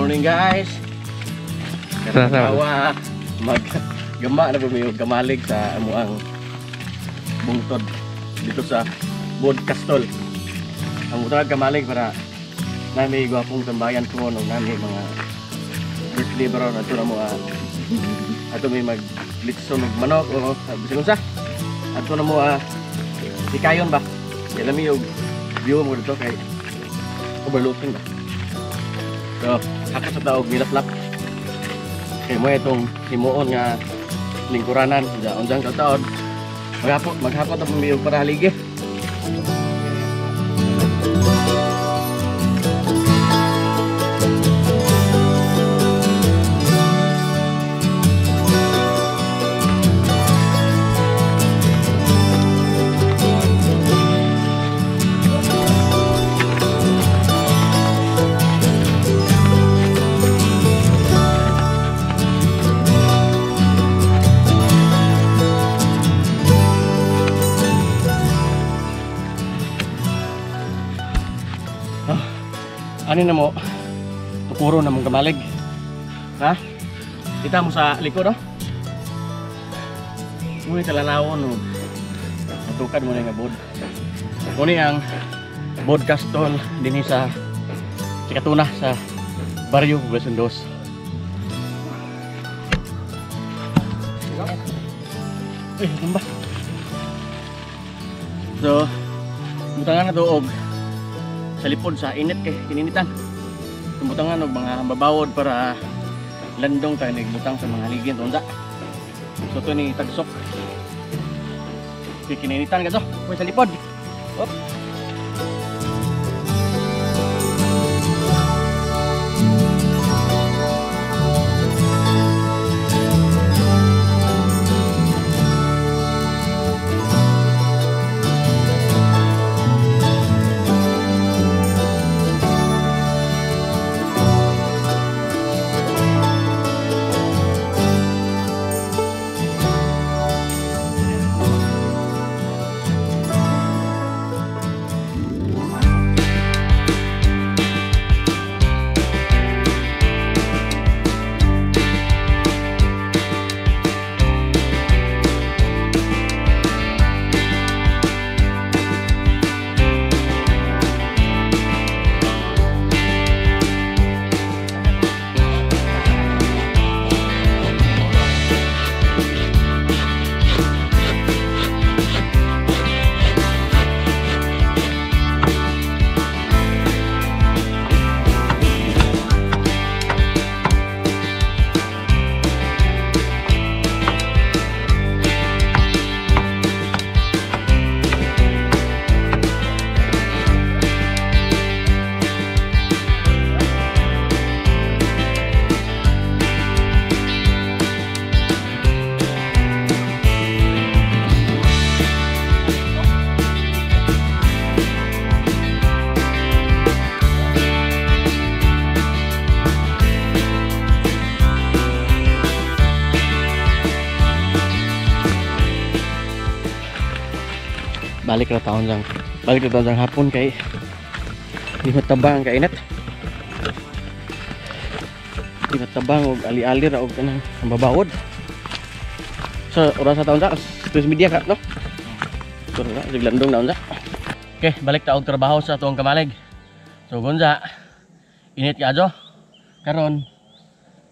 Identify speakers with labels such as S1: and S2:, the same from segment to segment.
S1: Morning, guys. Kawa mag gama na po kamalig sa amuang bungtod dito sa Bod Castol. Ang butang kamalig para nami gwapong tambayan ko no, nami mga birthday bro na ito na mo ato may mag litson og manok o bisan unsa. Ato na mo hikayon ba. Kay lami og view mo dito kay overlooking ba. So, hakot sa taog nilaplap. Kay mo itong himuon nga lingkuranan sa unjang taon. Maghapot, maghapot ang pamiyog para haligi. Ano na mo, tupuro na mong kamalig. Ha? Kita mo sa likod, oh? Muna talanawon, no? Matukad mo na yung bod. Muna ang Bod Castol din sa Sikatuna, sa Barrio Poblacion 2. Ay, tumba. So, butangan na to og sa lipod sa init kay kininitan. Tumutangan og mga babawod para landong tayo nagbutang sa mga haligin unsa. So to ni tagsok. Kay kininitan kadto, sa lipod. Op. Balik na taon lang. Balik na taon lang hapon kay di matabang ang kainit. Di matabang og ali-ali ra og kanang babawod. So oras sa taon sa 3:30 ka no. So ra siglandong na unsa. Okay, balik ta og trabaho sa tuong kamalig. So gunsa init kaadyo. Karon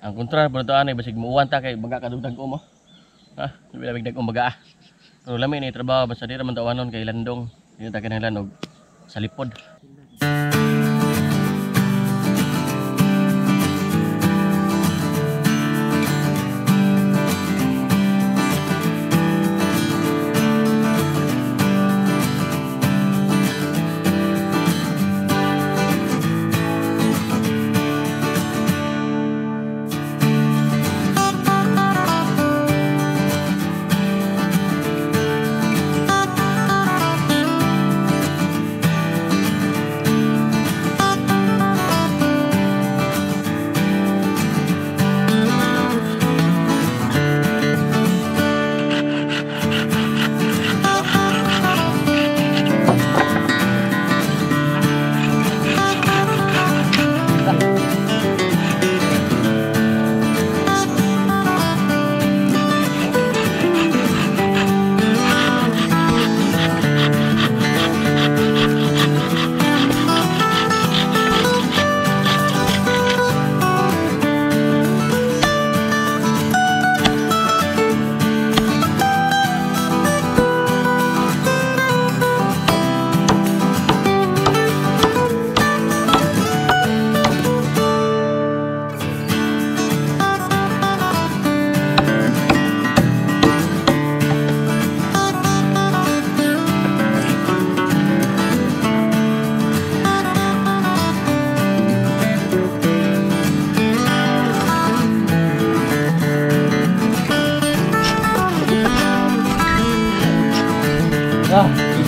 S1: ang kontra po nato ani basig muuwan ta kay baga kadugtag ko mo. Ha, labig dag baga. Pero lami ni trabaho basta di ra man tawanon kay landong. Dili ta kinahanglan og sa lipod.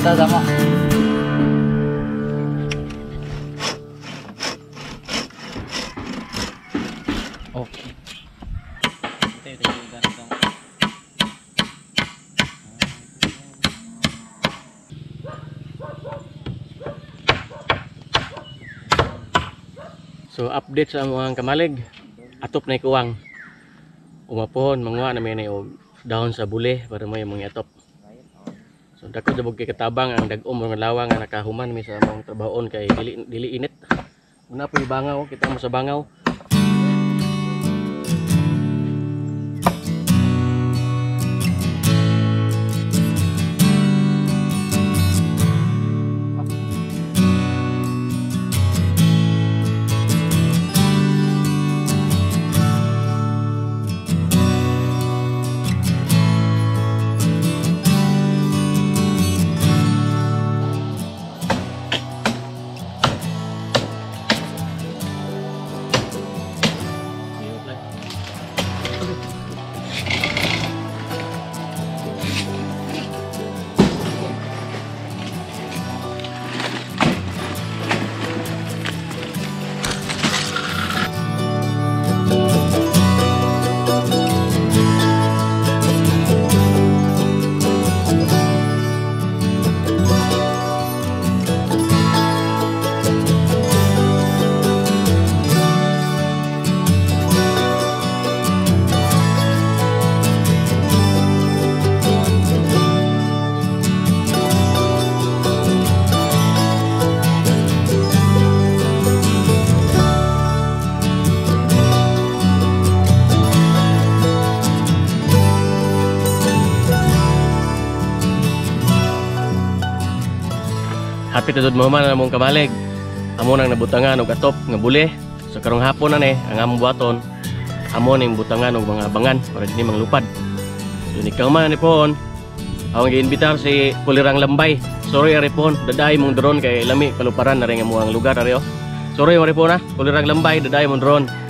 S2: Basta tama. Okay. Ito.
S1: So update sa among kamalig. Atop na ikuwang. Umapon manguha na may og dahon sa bule para may mga atop. So dako jud kay katabang ang dag-om mga lawa nga nakahuman mi sa among trabahoon kay dili dili init. Una po yung bangaw, kita mo sa bangaw. Happy to mahuman na among kamalig. Amo nang nabutangan og atop nga buli. So karong hapon na ni ang among buhaton. Amo ning butangan og mga bangan para dinhi manglupad. So ni man ni pohon. Akong giimbitar si Kulirang Lambay. Sorry ari pohon, daday mong drone kay lami kaluparan na rin ang lugar ari oh. Sorry ari pohon ha, Kulirang Lambay, daday mong drone.